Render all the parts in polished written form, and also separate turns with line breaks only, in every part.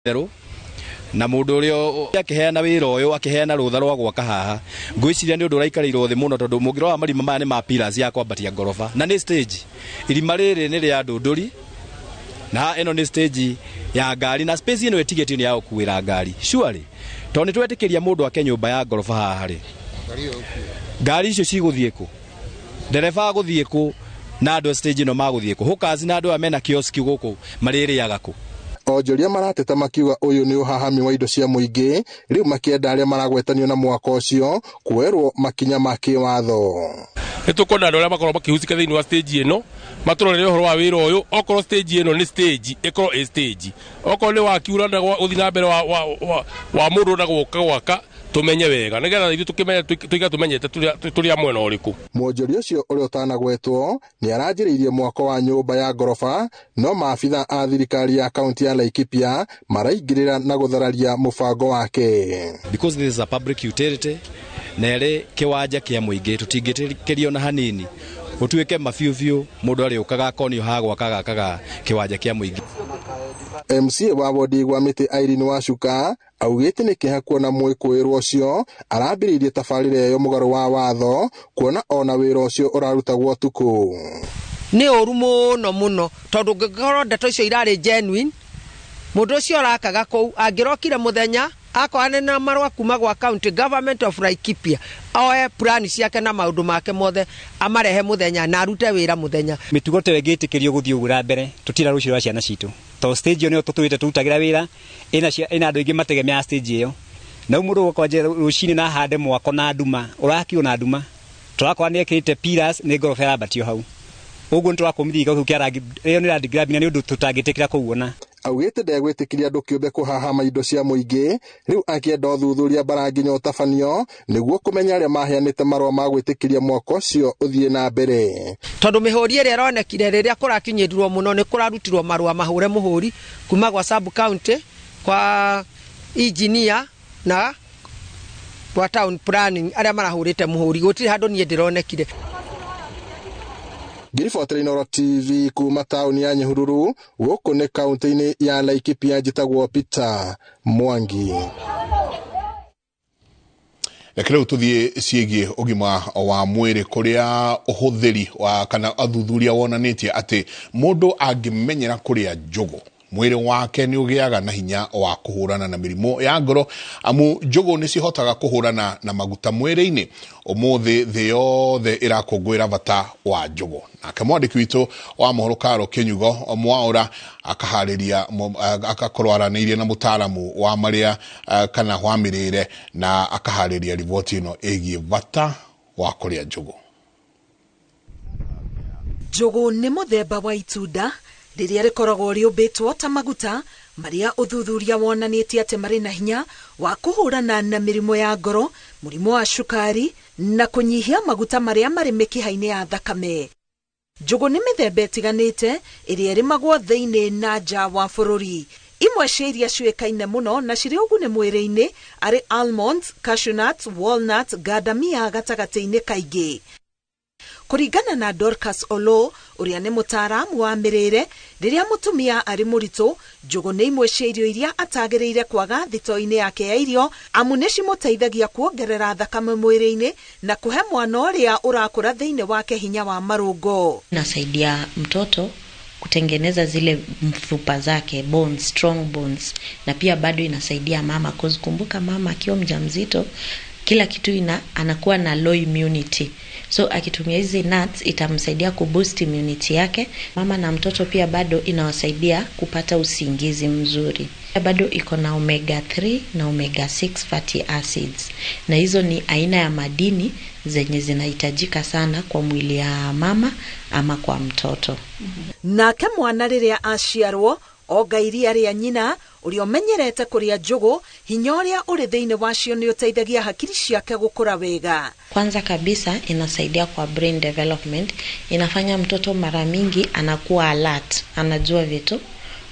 Itherũ na mũndũ ũrĩa akĩheana wĩra ũyũ, akĩheana rũtha rwa gwaka haha, ngwĩciria nĩ ũndũ ũraikarĩirwo thĩ mũno, tondũ mũngĩrora marima maya nĩ ma pillars ya kwambatia ngoroba na nĩ stage. Irima rĩrĩ nĩ rĩa ndũndũri na ĩno nĩ stage ya ngari, na space ĩno ĩtigĩtio nĩ ya gũkuĩra ngari. Surely, tondũ nĩ twetĩkĩria mũndũ ake nyũmba ya ngoroba haha rĩ, ngari icio cigũthiĩ kũ? Ndereba agũthiĩ kũ? Na andũ a stage ĩno magũthiĩ kũ? Hawkers na andũ aya mena kioski gũkũ marĩrĩaga kũ?
Onjoria marateta makiuga ũyũ nĩ ũhahami wa indo cia mũingĩ, rĩu makĩenda arĩa maragwetanio na mwako ũcio kuoerwo makinya ma kĩwatho.
Nĩ tũkwenda andũ arĩa makorwo makĩhusika thĩinĩ wa stage ĩno matũrorere ũhoro wa wĩra ũyũ. Okorwo stage ĩno nĩ stage, ĩkorwo ĩ stage. Okorwo nĩ waki ũrenda gũthiĩ na mbere wa mũndũ ũrenda gũka gwaka, tũmenye wega nĩgetha ithuĩ tũkĩmenye tũiga tũmenyete tũrĩ a mwena ũrĩkũ.
Mwonjoria ũcio ũrĩa ũtanagwetwo nĩ aranjĩrĩirie mwako wa nyũmba ya ngoroba, no maabitha a thirikari ya kaunti ya Laikipia maraingĩrĩra na gũthararia mũbango wake.
Because this is a public utility na ĩrĩ kĩwanja kĩa mũingĩ, tũtingĩtĩkĩrio na hanini gũtuĩke mabiũ biũ mũndũ arĩũkaga akonio ha gwaka gakaga kĩwanja kĩa mũingĩ.
MCA wa wodi gwa mĩtĩ Irene Wacuka augĩte nĩ kĩeha kuona mwĩkũĩrwo ũcio arambĩrĩirie tabarĩra ĩyo mũgarũ wa watho, kuona ona wĩra ũcio ũrarutagwo ũtukũ.
Nĩ ũru mũno mũno, tondũ ngĩkorwo ndeto icio irarĩ genuine, mũndũ ũcio ũrakaga kũu angĩrokire mũthenya akorane na marũa kuma gwa county government of Laikipia, oe plan ciake na maũndũ make mothe amarehe mũthenya na arute wĩra mũthenya.
Mĩtugo ta ĩyo ĩngĩtĩkĩrio gũthiĩ ũguo na mbere, tũtira rũciũ rwa ciana citũ, tondũ stage ĩyo nĩyo tũtũrĩte tũrutagĩra wĩra, ĩna andũ aingĩ mategemeaga stage ĩyo. Na rĩu mũndũ ũgũkwanja rũcinĩ na ahande mwako na nduma, ũrakirwo na nduma, tũrakora nĩ ekĩrĩte pillars, nĩ ngoroba ĩrambatio hau ũguo, nĩ tũrakũmithia gĩko kĩu kĩa rangi. Ĩyo nĩ land grabbing na nĩ ũndũ tũtangĩtĩkĩra kũuona.
Augĩte ndegwĩtĩkĩria andũ kĩũmbe kũhahama indo cia mũingĩ, rĩu akĩenda ũthuthuria mbara nginya ũtabanio nĩguo kũmenya arĩa maheanĩte marũa ma gwĩtĩkĩria mwako ũcio ũthiĩ na mbere.
Tondũ mĩhũri ĩrĩa ĩronekire rĩrĩa kũrakinyĩrirwo mũno, nĩ kũrarutirwo marũa mahũre mũhũri kuma gwa sub county, kwa engineer na kwa town planning arĩa marahũrĩte mũhũri, gũtirĩ handũ niĩ ndĩronekire.
Ngĩribotera Inooro TV kuma taũni ya Nyahururu, gũkũ nĩ kaunti-inĩ ya Laikipia, njĩtagwo Peter Mwangi.
Reke rĩu tũthiĩ ciĩgiĩ ũgima wa mwĩrĩ, kũrĩa ũhũthĩri wa kana athuthuria wonanĩtie atĩ mũndũ angĩmenyera kũrĩa njũgũ, mwĩrĩ wake nĩ ũgĩaga na hinya wa kũhũrana na mĩrimũ ya ngoro, amu njũgũ nĩ cihotaga kũhũrana na maguta mwĩrĩ-inĩ. Ũmũthĩ thĩ yothe ĩrakũngũĩra bata wa njũgũ. Nake mwandĩki witũ wa mohoro Karo Kĩnyugo Mwaũra akaharĩria, agakorwo aranĩirie na mũtaaramu wa marĩa kana wa mĩrĩre, na akaharĩria riboti ĩno ĩgiĩ bata wa kũrĩa njũgũ.
Njũgũ nĩ mũthemba wa itunda rĩrĩa rĩkoragwo rĩũmbĩtwo ta maguta marĩa ũthuthuria wonanĩtie atĩ marĩ na hinya wa kũhũrana na mĩrimũ ya ngoro, mũrimũ wa cukari na kũnyihia maguta marĩa marĩ mĩkiha-inĩ ya thakame. Njũgũ nĩ mĩthemba ĩtiganĩte ĩrĩa ĩrĩmagwo thĩinĩ na nja wa bũrũri. Imwe cia iria ciũĩkaine mũno na cirĩ ũguni mwĩrĩ-inĩ arĩ almonds, cashew nuts, walnuts, gadamia gatagatĩ-inĩ kaingĩ. Kũringana na Dorcas Olo, ũrĩa nĩ mũtaaramu wa mĩrĩre, rĩrĩa mũtumia arĩ mũritũ, njũgũ nĩ imwe cia irio iria atagĩrĩire kwaga thito-inĩ yake ya irio, amu nĩ cimũteithagia kuongerera thakame mwĩrĩ-inĩ na kũhe mwana ũrĩa ũrakũra thĩinĩ wake hinya wa marũngo.
Inasaidia mtoto kutengeneza zile mfupa zake, bones, strong bones, na pia bado inasaidia mama, cause kumbuka mama akiwa mjamzito kila kitu anakuwa na low immunity, so akitumia hizi nuts itamsaidia kuboost immunity yake. Mama na mtoto pia bado inawasaidia kupata usingizi mzuri. Bado iko na omega 3 na omega 6 fatty acids, na hizo ni aina ya madini zenye zinahitajika sana kwa mwili ya mama ama kwa mtoto.
Nake mwana rĩrĩa aciarwo onga iria rĩa nyina, ũrĩa ũmenyerete kũrĩa njũgũ, hinya ũrĩa ũrĩ thĩinĩ wacio nĩ ũteithagia hakiri ciake gũkũra wega.
Kwanza kabisa inasaidia kwa brain development, inafanya mtoto mara mingi anakuwa alert, anajua vitu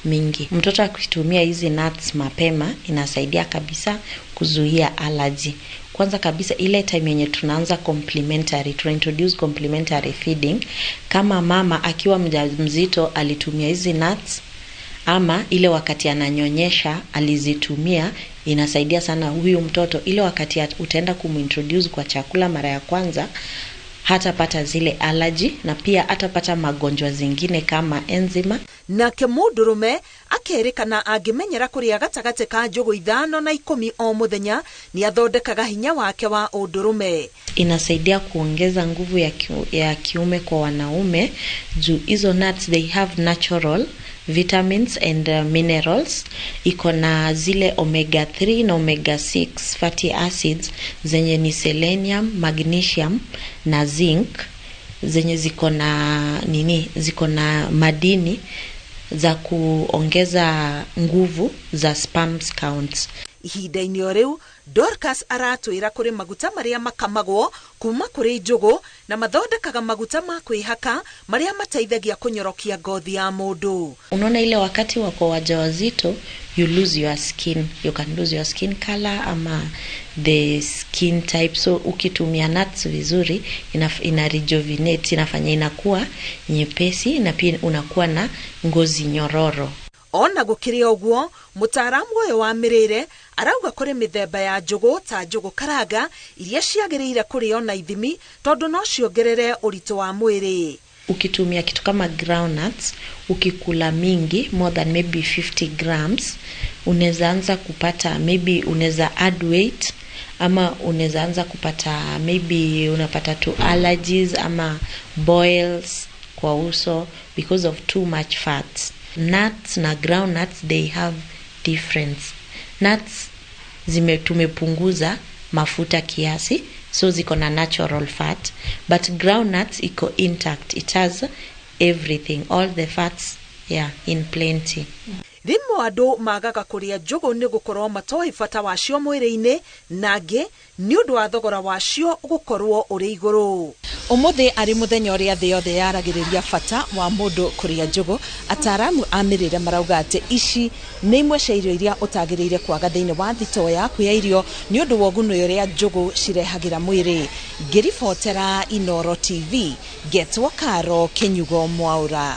mingi. Mtoto akitumia hizi nuts mapema inasaidia kabisa kuzuia allergy. Kwanza kabisa ile time yenye tunaanza complementary, tuna introduce complementary feeding, kama mama akiwa mjamzito alitumia hizi nuts ama ile wakati ananyonyesha alizitumia, inasaidia sana huyu mtoto. Ile wakati utaenda kumintroduce kwa chakula mara ya kwanza, hatapata zile allergy na pia hatapata magonjwa zingine kama enzima.
Nake mũndũrũme akerĩkana angĩmenyera kũrĩa gatagatĩ ka njũgũ 5 na 10 o mũthenya nĩathondekaga hinya wake wa ũndũrũme.
Inasaidia kuongeza nguvu ya kiume kwa wanaume juu hizo nuts they have natural vitamins and minerals. Iko na zile omega 3 na omega 6 fatty acids zenye ni selenium, magnesium na zinc, zenye ziko na nini, ziko na madini za kuongeza nguvu za sperm counts.
Ihinda-inĩ o rĩu Dorcas aratwĩra kũrĩ maguta marĩa makamagwo kuma kũrĩ njũgũ na mathondekaga maguta ma kwĩhaka marĩa mateithagia kũnyorokia ngothi ya mũndũ.
Unaona ile wakati wako wajawazito, you lose your skin, you can lose your skin color ama the skin type. So ukitumia nuts vizuri ina rejuvenate, inafanya inakuwa nyepesi na pia unakuwa na ngozi nyororo.
Ona gũkĩrĩ ũguo, mũtaaramu ũyũ wa mĩrĩre arauga kũrĩ mĩthemba ya njũgũ ta njũgũ karanga iria ciagĩrĩire kũrĩo na ithimi tondũ no ciongerere ũritũ wa mwĩrĩ.
Ukitumia kitu kama groundnuts, ukikula mingi more than maybe 50 grams, unaweza anza kupata maybe unaweza add weight ama unaweza anza kupata maybe unapata tu allergies ama boils kwa uso because of too much fats. Nuts na groundnuts they have difference. Nuts tumepunguza mafuta kiasi, so ziko na natural fat, but groundnuts iko intact, it has everything, all the fats, yeah, in plenty.
Rĩmwe andũ magaga kũrĩa njũgũ nĩ gũkorwo matoĩ bata wacio mwĩrĩ-inĩ, na angĩ nĩ ũndũ wa thogora wacio gũkorwo ũrĩ igũrũ. Ũmũthĩ arĩ mũthenya ũrĩa thĩ yothe yaragĩrĩria bata wa mũndũ kũrĩa njũgũ, ataaramu a mĩrĩre marauga atĩ ici nĩ imwe cia irio iria ũtagĩrĩire kwaga thĩinĩ wa thitoo yaku ya irio nĩ ũndũ wa ũguni ũrĩa njũgũ cirehagĩra mwĩrĩ. Ngĩribotera Inoro TV, ngetwo Karo Kĩnyugo Mwaũra.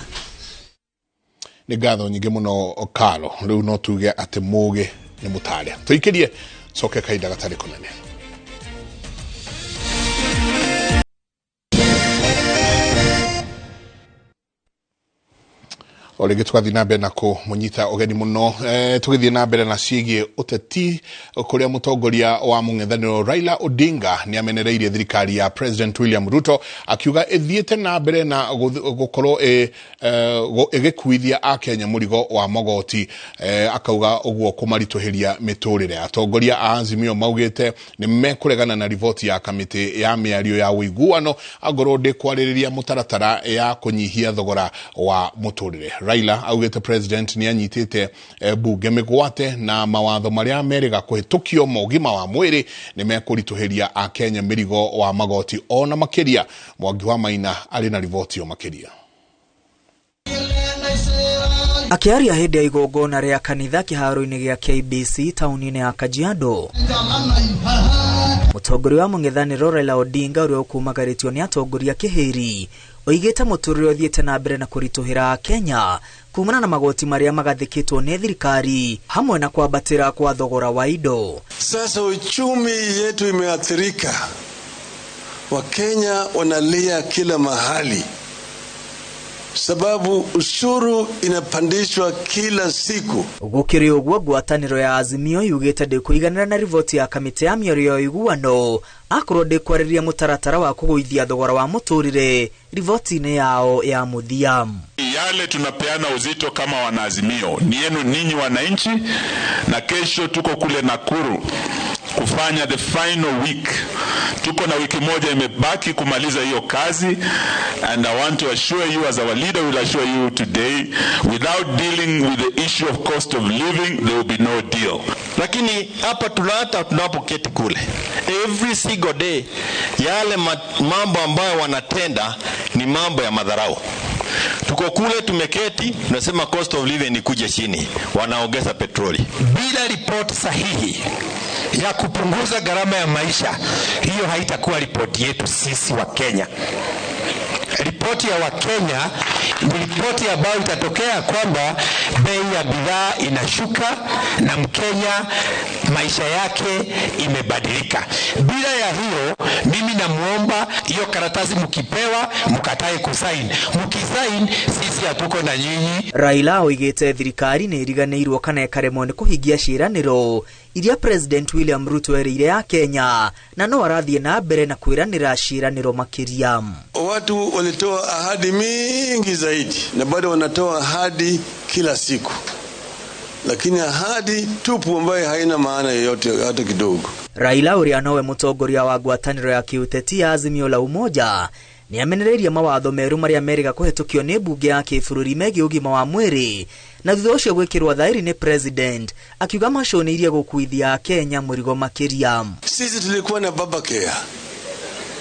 Nĩ ngatho nyingĩ mũno Karo, rĩu no tuge atĩ mũgĩ nĩ mũtarĩa. Tũikĩrie coke kahinda gatarĩ kũnene. O rĩngĩ tũgathiĩ na mbere na kũmũnyita ũgeni mũno, tũgĩthiĩ na mbere na ciĩgiĩ ũteti kũrĩa mũtongoria wa mũng'ethanĩro Raila Odinga nĩ amenereirie thirikari ya President William Ruto akiuga ĩthiĩte na mbere na gũkorwo ĩgĩkuithia akenya mũrigo wa magoti, akauga ũguo kũmaritũhĩria mĩtũrĩre. Atongoria a Azimio maugĩte nĩ mekũregana na riboti ya kamĩtĩ ya mĩario ya ũiguano angorwo ndĩkwarĩrĩria mũtaratara ya kũnyihia thogora wa mũtũrĩre. Raila augĩte president nĩ anyitĩte bunge mĩgwate na mawatho marĩa merĩga kũhĩtũkio ma ũgima wa mwĩrĩ nĩ mekũritũhĩria akenya mĩrigo wa magoti ona makĩria. Mwangi wa Maina arĩ na riboti o makĩria.
Akĩaria hĩndĩ ya igongona rĩa kanitha kĩharo-inĩ gĩa KBC taũni-inĩ ya Kajiado, mũtongoria wa mũng'ethanĩro Raila Odinga ũrĩa ũkumagarĩtio nĩ atongoria kĩhĩri oigĩte mũtũrĩre ũthiĩte na mbere na kũritũhĩra Kenya kumana na magoti marĩa magathĩkĩtwo nĩ thirikari hamwe na kwambatĩra kwa thogora wa indo.
Sasa uchumi yetu imeathirika, Wakenya wanalia kila mahali sababu ushuru inapandishwa kila siku.
Gũkĩrĩ ũguo, ngwatanĩro ya Azimio yugĩte ndĩkũiganĩra na riboti ya kamĩtĩ ya mĩario ya ũiguano akorwo ndĩkwarĩria mũtaratara wa kũgũithia thogora wa mũtũrĩre riboti-inĩ yao ya mũthia.
Yale tunapeana uzito kama wanaazimio ni yenu ninyi wananchi, na kesho tuko kule Nakuru kufanya the final week. Tuko na wiki moja imebaki kumaliza hiyo kazi, and I want to assure you, as our leader will assure you today, without dealing with the issue of cost of living there will be no deal.
Lakini hapa tunata tunapoketi kule every single day, yale mambo ambayo wanatenda ni mambo ya madharau. Tuko kule tumeketi tunasema cost of living ni kuja chini, wanaongeza petroli
bila ripoti sahihi ya kupunguza gharama ya maisha. Hiyo haitakuwa ripoti yetu sisi wa Kenya. Ripoti Ripoti ya Wakenya ni ripoti ambayo itatokea kwamba bei ya bidhaa inashuka na Mkenya maisha yake imebadilika. Bila ya hiyo, mimi namuomba hiyo karatasi mkipewa, mkatae kusain. Mkisain, sisi hatuko na nyinyi.
Raila oigĩte thirikari nĩ ĩriganĩirwo kana ĩkaremwo nĩ kũhingia ciĩranĩro iria President William Ruto erĩire ya Kenya na no arathiĩ na mbere na kwĩranĩra ciĩranĩro makĩria.
Watu walitoa ahadi mingi zaidi na bado wanatoa ahadi kila siku, lakini ahadi tupu ambayo haina maana yoyote hata kidogo.
Raila ũrĩa nowe mũtongoria wa ngwatanĩro ya kĩũteti ya Azimio la Umoja nĩamenereirie mawatho merũ marĩa merĩga kũhetũkio nĩ mbunge ya kĩbũrũri megiĩ ũgima wa mwĩrĩ na thutha ũcio gwĩkĩrwo thaĩri nĩ president akiuga macũnĩirie gũkuithia Kenya mũrigo makĩria.
Sisi tulikuwa na Babacare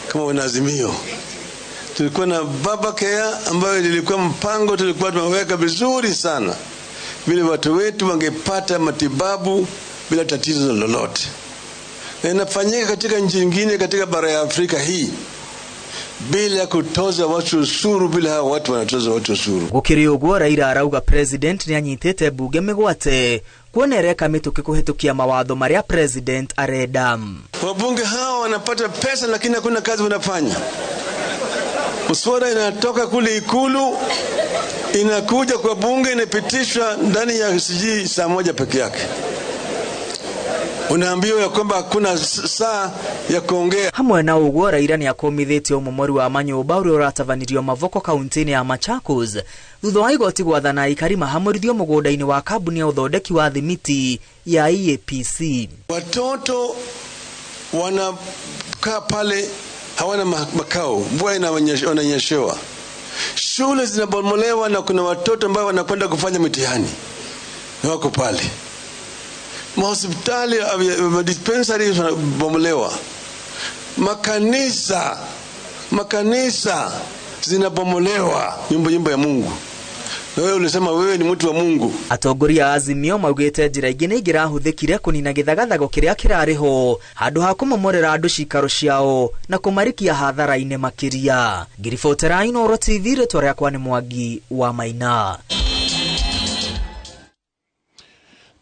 kama wanaazimio, tulikuwa na Babacare ambayo ilikuwa mpango tulikuwa tumeweka vizuri sana vile watu wetu wangepata matibabu bila tatizo lolote, na inafanyika katika nchi nyingine katika bara ya Afrika hii bila kutoza watu ushuru, bila hao watu wanatoza watu ushuru.
Gũkĩrĩ ũguo Raila arauga president nĩanyitĩte mbunge mĩgwate kuona ĩreka mĩtũkĩ kũhetũkia mawatho marĩa president arenda.
Wabunge hao wanapata pesa lakini hakuna kazi wanafanya. Mswada inatoka kule Ikulu inakuja kwa bunge inapitishwa ndani ya sijui saa moja peke yake. Unaambiwa ya kwamba hakuna saa ya kuongea.
Hamwe na ũguo Raila nĩakũmithĩtie ũmomori wa manyũmba ũrĩa ũratabanirio Mavoko kaunti-inĩ ya Machakos thutha wa igoti gwathana aikari mahamũrithio mũgũnda-inĩ wa kambuni ya ũthondeki wa thimiti ya EAPC.
Watoto wanakaa pale hawana makao, mvua inanyeshewa, shule zinabomolewa na kuna watoto ambao wanakwenda kufanya mitihani na wako pale. Mahospitali, dispensary zinabomolewa, makanisa zinabomolewa, nyumba ya Mungu. Na wewe ulisema wewe ni mtu wa Mungu.
Atongoria a Azimio maugĩte njĩra ingĩ nĩ ingĩrahũthĩkire kũnina gĩthagathago kĩrĩa kĩrarĩ ho handũ ha kũmomorera andũ cikaro ciao na kũmarikia hathara-inĩ makĩria. Ngiribotera Inooro TV, rĩtwa rĩakwa nĩ Mwangi wa Maina.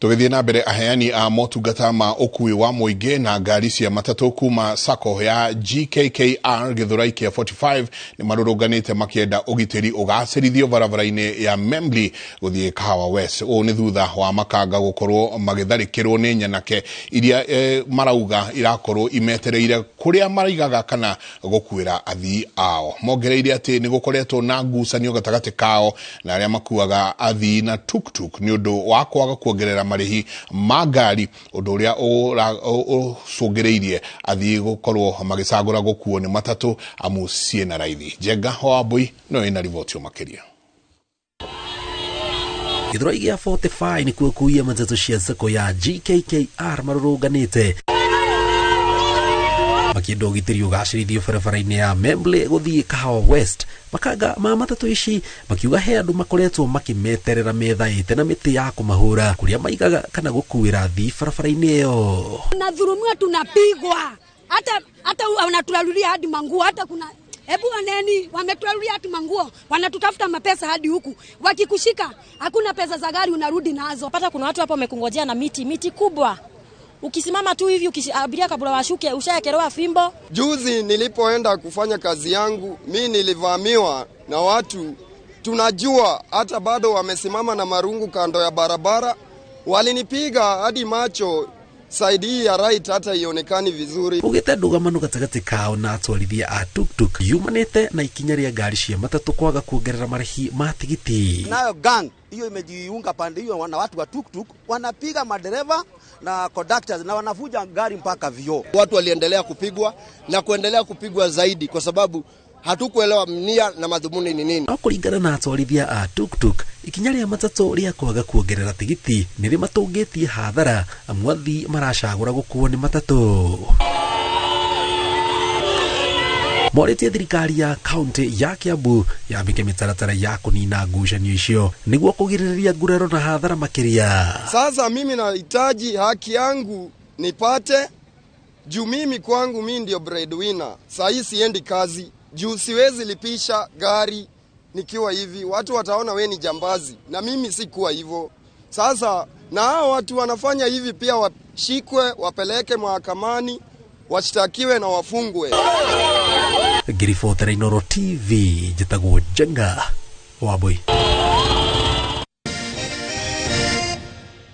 Tũgĩthiĩ na mbere, aheani a motungata ma ũkui wa mũingĩ na ngari cia matatũ kuma sacco ya GKKR Githurai kĩa 45 nĩ marũrũnganĩte makĩenda ũgitĩri ũgacĩrithio barabara-inĩ ya Membley gũthiĩ Kahawa West. Ũũ nĩ thutha wa makanga gũkorwo magĩtharĩkĩrwo nĩ nyanake iria marauga irakorwo imetereire kũrĩa maraigaga kana gũkuĩra athii ao. Mongereire atĩ nĩ gũkoretwo na ngucanio gatagatĩ kao na arĩa makuaga athii na tuktuk nĩ ũndũ wa kwaga kuongerera marĩhi ma ngari, ũndũ ũrĩa ũcũngĩrĩirie athii gũkorwo magĩcagũra gũkuo nĩ matatũ amu ciĩna raithi. Njenga Wambui no ĩna riboti makĩria.
Githurai gĩa 45 nĩkuo kuia matatũ cia sacco ya GKKR marũrũnganĩte makĩenda ũgitĩri ũgacĩrithio barabara-inĩ ya Membley gũthiĩ Kahawa West. Makanga ma matatũ ici makiuga he andũ makoretwo makĩmeterera methaĩte na mĩtĩ ya kũmahũra kũrĩa maigaga kana gũkuĩra athii barabara-inĩ ĩyo.
Tunadhulumiwa, tunapigwa, hata wanatulalulia hadi manguo, hata kuna hebu waneni wametulalulia hadi manguo, wanatutafuta mapesa hadi huku. Wakikushika hakuna pesa za gari unarudi nazo.
Pata kuna watu hapo wamekungojea na miti kubwa. Ukisimama tu hivi abiria kabla washuke ushaekelewa fimbo.
Juzi nilipoenda kufanya kazi yangu, mi nilivamiwa na watu tunajua hata bado wamesimama na marungu kando ya barabara. Walinipiga hadi macho side hii ya right hata ionekani vizuri.
Ugite ndũgamano gatagatĩ kao na atwarithia a tuktuk yumanĩte na ikinya rĩa ngari cia matatũ kwaga kuongerera marĩhi ma tigiti.
Nayo gang hiyo imejiunga pande hiyo na watu wa tuktuk wanapiga madereva na conductors na wanavuja gari mpaka vioo.
Watu waliendelea kupigwa na kuendelea kupigwa zaidi kwa sababu hatukuelewa nia na madhumuni ni nini.
No kũringana na atwarithia a tuktuk, ikinya rĩa matatũ rĩa kwaga kuongerera tigiti nĩ rĩmatũngĩtie hathara amu athii maracagũra gũkuo nĩ matatũ. Morĩtie thirikari ya kaunti ya Kiambu yambĩke mĩtaratara ya kũnina ngucanio icio nĩguo kũgirĩrĩria nguraro na hathara makĩria.
Sasa mimi nahitaji haki yangu nipate, juu mimi kwangu mimi ndio breadwinner. Saa hii siendi kazi. Juu siwezi lipisha gari nikiwa hivi, watu wataona we ni jambazi, na mimi sikuwa hivyo. Sasa na hao watu wanafanya hivi pia washikwe, wapeleke mahakamani, washtakiwe na wafungwe.
Ngĩribotera Inooro TV, njĩtagwo Njenga Wambui.